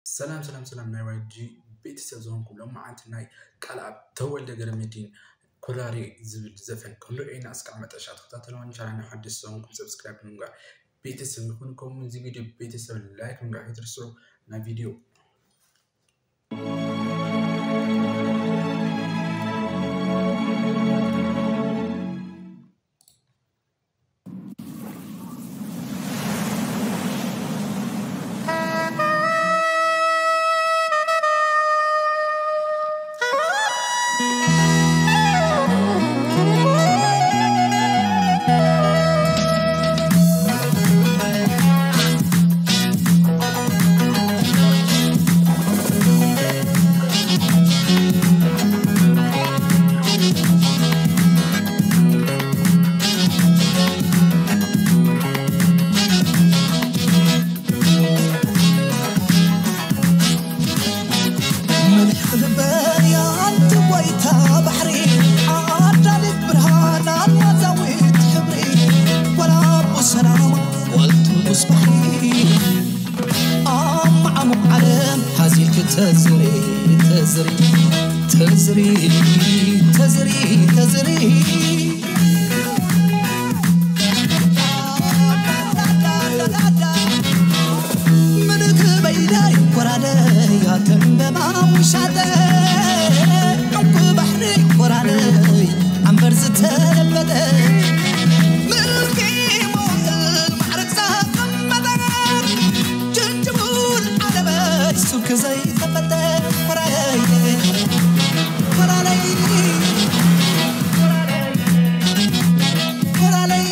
ሰላም ሰላም ሰላም ናይ ዋይጂ ቤተሰብ ዝኾንኩም፣ ሎማዓንቲ ናይ ቃልኣብ ተወልደ ገረመዲን ኮራሬ ዝብል ዘፈን ክንሪኦ ኢና። እስካብ መጨረሻ ተኸታተልዋ። ንቻናል ሓድሽ ዝኾንኩም ሰብስክራይብ ብምግባር ቤተሰብ ይኹን። ከምኡ እዚ ቪድዮ ቤተሰብ ላይክ ምግባር ኣይትርስዑ። ናይ ቪድዮ ምልሕ ክልበያ ኣንቲ ጎይታ ባሕሪ፣ ኣዳሊት ብርሃን ኣልማዛዊት ሕብሪ፣ ወላ ኣቦ ሰላማ ወልቱ ምስ ባሕሪ። ኣብ መዓሙቕ ዓለም ሃዚልኪ ተዝሪ፣ ተዝሪ፣ ተዝሪ፣ ተዝሪ፣ ተዝሪ። ምልክ በይደይ ኮራደይ ኣተንበባ ውሻጠ፣ ዕንቁ ባሕሪ ኮራደይ ኣንበር ዝተለበጠ፣ ምልኪ መዋእል ማዕረግ ዘቐመጠ፣ ጅንጅቡል ዓለመይ ሱክ ዘይተፈጠ፣ ኮራደይ፣ ኮራደይ፣ ኮራደይ።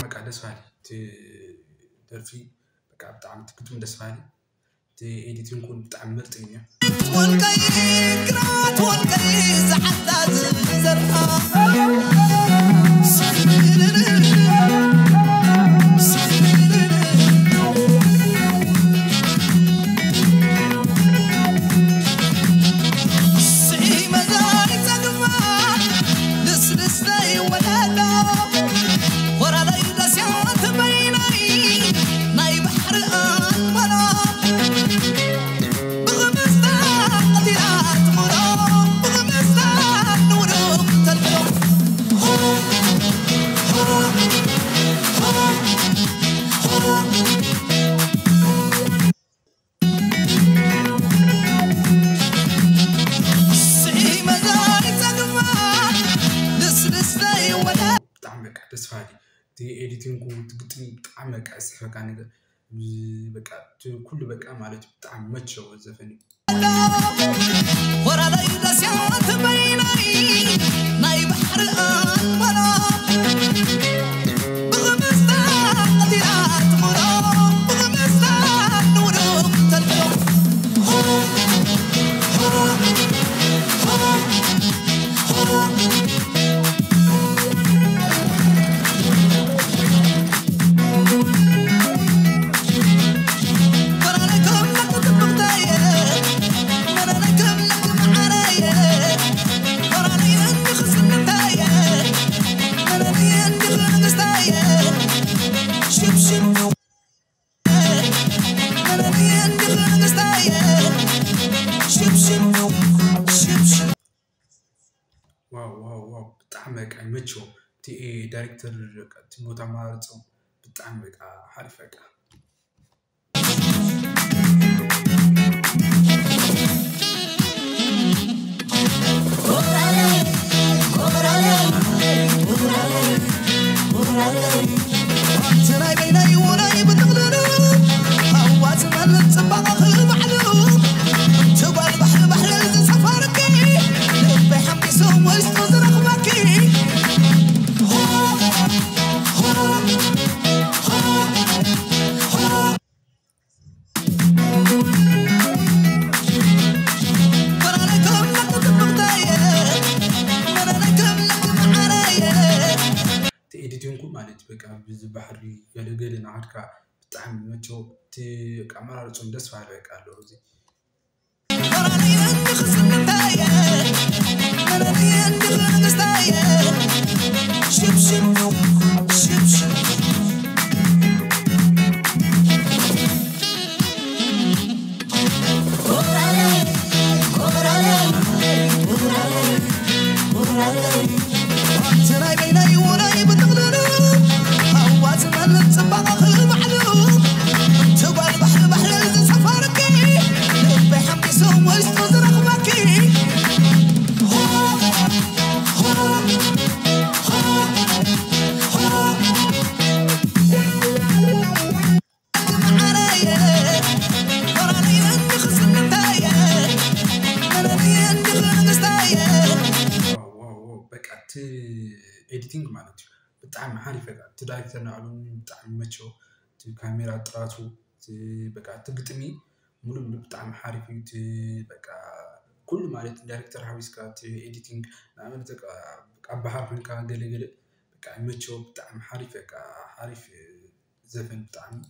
በቃ ደስ በሃሊ እቲ ደርፊ፣ በቃ ብጣዕሚ እቲ ግጥሚ ደስ በሃሊ። እቲ ኤዲቲንግ እውን ብጣዕሚ ምርጥ እዩ። ወልቀይ ግራት ወልቀይ ዝዓዳ ዝዘርኣ ስዒመ ዘይጸግባ ልስልስተይ ወለዶ ወራለይ ደስያት በይነይ ናይ ባሕሪ ኣንበሎ ብጣዕሚ በቃ ደስ በሃሊ እቲ ኤዲቲንጉ፣ እቲ ግጥሚ ብጣዕሚ በቃ ዝስሕበካ ነገር፣ በቃ እቲ ኩሉ በቃ ማለት እዩ። ብጣዕሚ መቸዎ ዘፈን እዩ። ወራለይ ደስያት በይነይ ናይ ባሕሪ ኣንበሎ ብኽምስታ ቀቲላ ትምሮ ብኽምስታ ንውሩ ተልብሎ ዋው ዋው ዋው፣ ብጣዕሚ በቃ ይመችዎም። እቲ ዳይሬክተር በቃ እቲ ቦታ ማረፆም ብጣዕሚ በቃ ሓሪፍ በቃ። ኣንቲ ናይ በይነይ ውራይ ብጥቕልሉ ሃዋ ዝመልእ ጽባቐኺ ባዕሉ ትጓል ባሕሪ ባሕሪ ዝሰፈርኪ ልበይ ሓሚሱ ውሽጡ ዝረኽበኪ በቃ ብዚ ባሕሪ ገለገለ ናዓድካ ብጣዕሚ መቸው እቲ በቃ ኣመራርፅኦም ደስ በሃሊ በቃ ኣለዎ እዚ በቃ እቲ ኤዲቲንግ ማለት እዩ ብጣዕሚ ሓሪፍ በቃ እቲ ዳይሬክተር ናዕሉ ብጣዕሚ መቸው እቲ ካሜራ ጥራቱ በቃ እቲ ግጥሚ ሙሉ ሙሉ ብጣዕሚ ሓሪፍ እዩ እቲ በቃ ኩሉ ማለት ዳይሬክተር ሓዊስካ እቲ ኤዲቲንግ ንኣብነት በቃ ኣብ ባሕሪ ኮንካ ገለ ገለ በቃ መቸው ብጣዕሚ ሓሪፍ በቃ ሓሪፍ ዘፈን ብጣዕሚ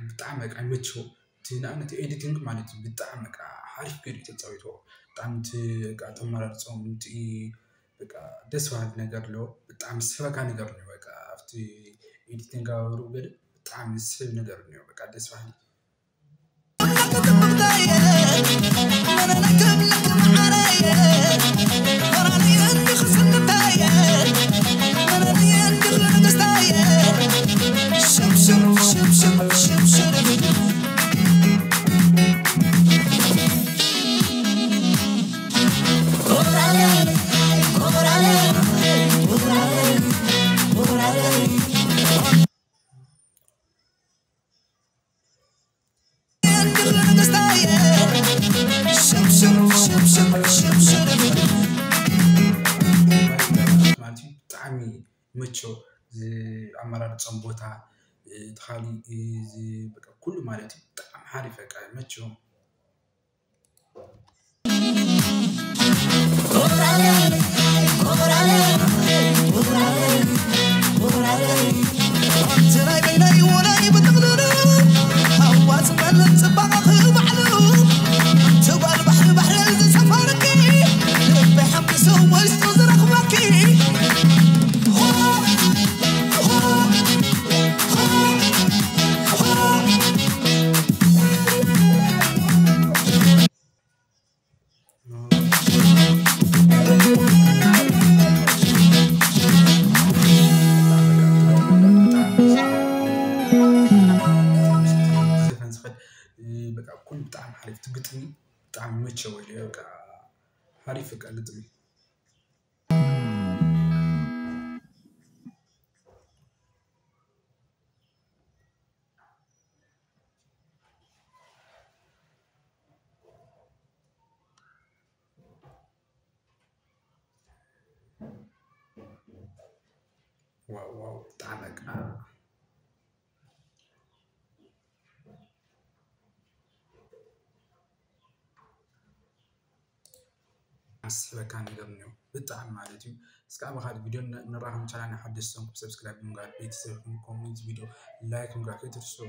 ብጣዕሚ በቃ ይመችዎ እቲ ንኣብነት ኤዲቲንግ ማለት እዩ ብጣዕሚ በቃ ሓሪፍ ገይሩ ተፃዊትዎ ብጣዕሚ እቲ በቃ ተመራርፆም እቲ በቃ ደስ በሃሊ ነገር ኣለዎ ብጣዕሚ ዝስሕበካ ነገር ኣለዎ በቃ ኣብቲ ኤዲቲንግ ኣበሩ ገለ ብጣዕሚ ዝስሕብ ነገር ኣለዎ በቃ ደስ በሃሊ ማለት እዩ ብጣዕሚ መቸው ኣመራርፆም ቦታ ተኻሊ ኩሉ ማለት እዩ ብጣዕሚ ሓሪፍ በቃ መቸው ዘፈን ዝኸድ በቃ ኩሉ ብጣዕሚ ሓሪፍ እቲ ግጥሚ ብጣዕሚ መቸወ በቃ ሓሪፍ በቃ ግጥሚ ዋው ዋው ብጣዕሚ በቃ ኣስሕበካ ነገር እኒኦ ብጣዕሚ ማለት እዩ እስከ ኣብ ካልእ ቪድዮ ንራኸብ ቻናል ሓደሽ ሰንኩም ሰብስክራይብ ምግባር ቤተሰብ ይኹን ኮሜንት ቪድዮ ላይክ ምግባር ከይትርስዑ